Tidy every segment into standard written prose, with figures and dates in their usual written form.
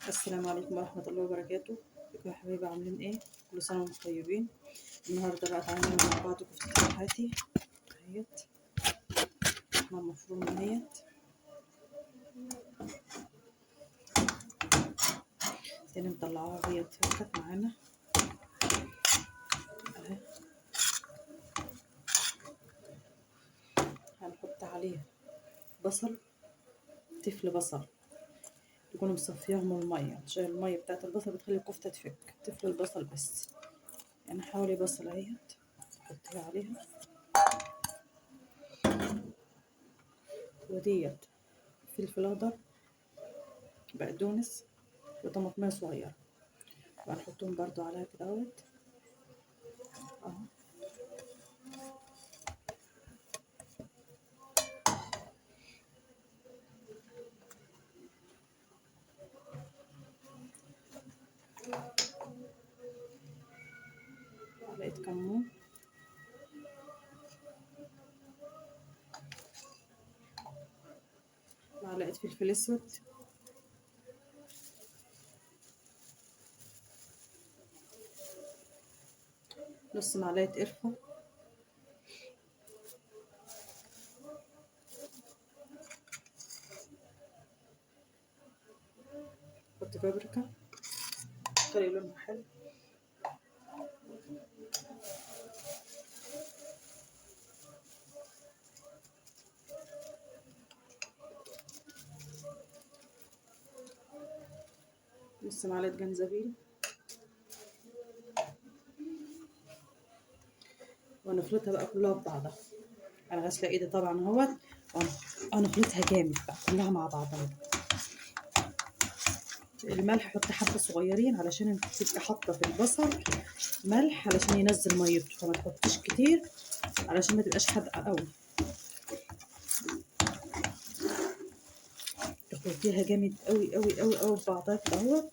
السلام عليكم ورحمة الله وبركاته. ازيكم يا حبايبي؟ عاملين ايه؟ كل سنة وانتم طيبين. النهارده بقى تعالوا مع بعض كفتة الحاتي اهيت، لحمة مفرومة اهيت. تاني مطلعاها وهي اتفكت معانا اهي. هنحط عليها بصل، تفل بصل تكونوا مصفياهم من المية، عشان المية بتاعت البصل بتخلي الكفتة تفك. تفل البصل بس، يعني حوالي بصل اهيت تحطيها عليها. وديت فلفل اخضر، بقدونس، وطماطمية صغيرة، وهنحطهم برضو عليها كده اهوت اهو. معلقة كمون، معلقة فلفل اسود، نص معلقة قرفة، حط بابريكا خلي لونها حلو، نص معلقة جنزبيل، ونخلطها بقى كلها ببعضها. انا غاسله ايدي طبعا اهوت، وهنخلطها جامد بقى كلها مع بعضها. الملح حط حبه صغيرين علشان انت تبقي حاطه في البصل ملح علشان ينزل ميته، فما تحطيش كتير علشان ما تبقاش حادقه قوي. تخلطيها جامد قوي قوي قوي قوي ببعضها كده اهوت،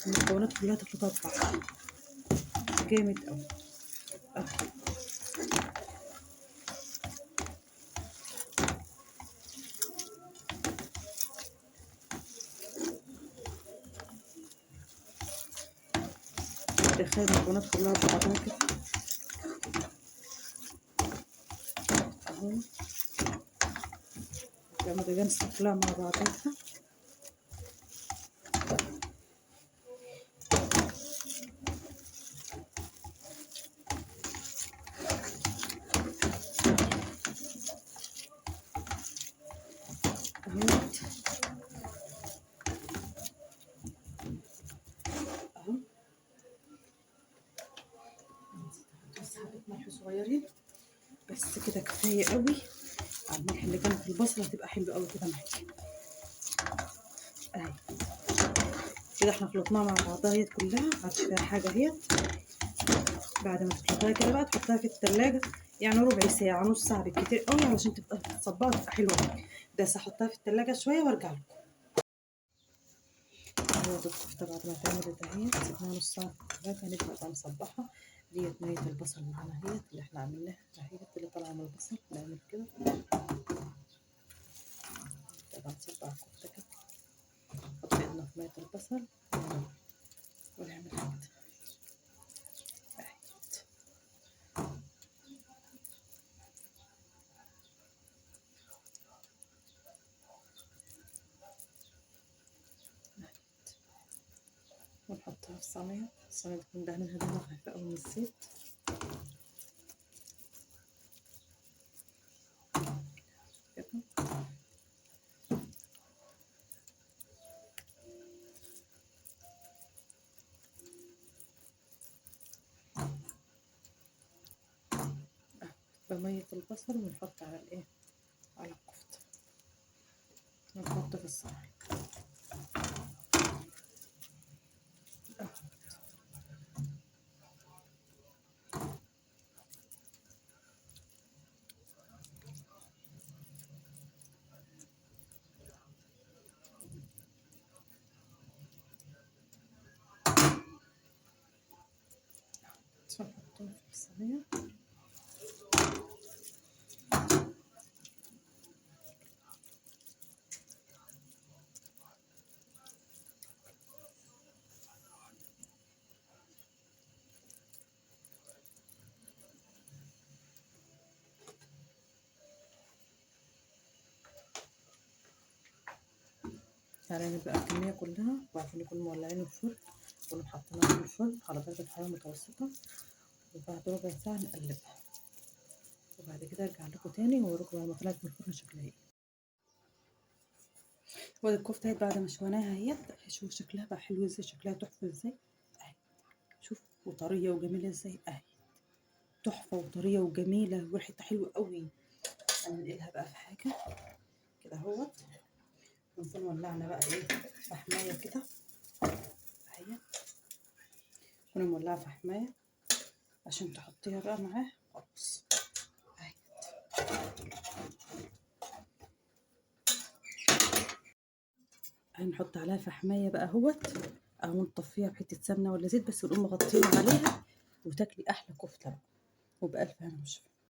المكونات كلها تخلطها ببعض جامد قوي اهو. تدخلي المكونات كلها ببعضها كده اهو، تبقى متجانسة كلها مع بعضها. اهو بس حبة ملح صغيرين بس كده كفاية قوي. على الملح اللي كان في البصل هتبقى حلوة قوي كده معاكي اهي. كده احنا خلطناها مع بعضها اهيت كلها، معادش فيها حاجة اهيت. بعد ما تخلطيها كده بقى تحطها في التلاجة يعني ربع ساعة نص ساعة بالكتير قوي علشان تبقى تتصبها وتبقى حلوة. بس هحطها في التلاجة شوية وارجع لكم. اهو الكفتة بعد ما اتعملت اهيت، سيبناها نص ساعة في التلاجة. هنبدأ بقى نصبحها. ديت مية البصل معانا اهيت اللي احنا عملناها اهيت اللي طالعة من البصل. نعمل كده نبدأ بقى نصبع الكفتة كده، نحط ايدنا في مية البصل ونعمل كده اهيت. ونحطها في الصينية. الصينية تكون دهنها دهنة خفيفة أوي من الزيت. كده بمية البصل ونحط على الايه، على الكفتة، ونحط في الصينية. نحطهم في الصينية. هنعمل بقى الكمية كلها، وبعدين نكون مولعين الفرن، نكون حاطينها في الفرن على درجة حرارة متوسطة، وبعد ربع ساعة نقلبها، وبعد كده ارجع لكم تاني واوريكم بعد ما طلعت من الفرن شكلها ايه. وادي الكفتة اهي بعد ما شويناها اهيت، شوفوا شكلها بقى حلو ازاي، شكلها تحفة ازاي اهي، شوف وطرية وجميلة ازاي اهي، تحفة وطرية وجميلة وريحتها حلوة قوي. هننقلها بقى في حاجة كده اهوت، ونكون ولعنا بقى ايه فحماية كده اهي، كنا مولعة فحماية عشان تحطيها بقى معاه خلاص اهي. هنحط عليها فحماية بقى اهوت، اهو نطفيها بحتة سمنة ولا زيت بس، ونقوم مغطيين عليها، وتاكلي احلى كفتة بقى، وبألف هنا وشفا.